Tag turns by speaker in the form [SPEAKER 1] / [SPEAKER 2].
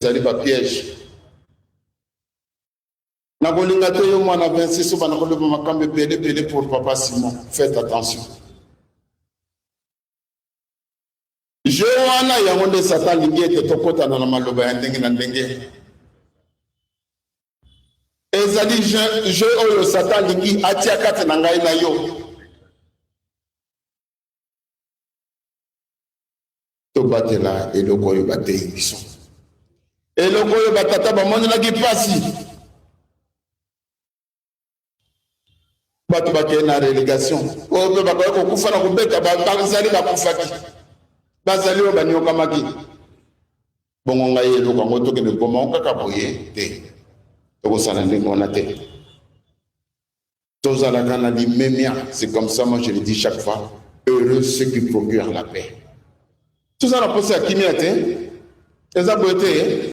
[SPEAKER 1] Ezali ba piège. Nakolinga te yo mwana 26 obanda koloba makambo ebele ebele pour papa Simon. Faites attention. Jeu wana yango nde Satan alingi ete tokotana na maloba ya ndenge na ndenge. Ezali jeu, jeu oyo Satan alingi atia kati na ngai na yo. Tobatela eloko oyo bateyi biso, eloko oyo batata bamonelaki mpasi. Bato bakei na relegation oyo mpe bakoki kokufa na kobeta, bazali bakufaki, bazali oyo banyokamaki. Bongo ngai eloko yango tokende koboma yango kaka boye te, tokosala ndenge wana te. Tozalaka na limemia, c'est comme ça moi je le dis chaque fois, heureux ceux qui procurent la paix. Toza na posa ya kimia te, eza boye te.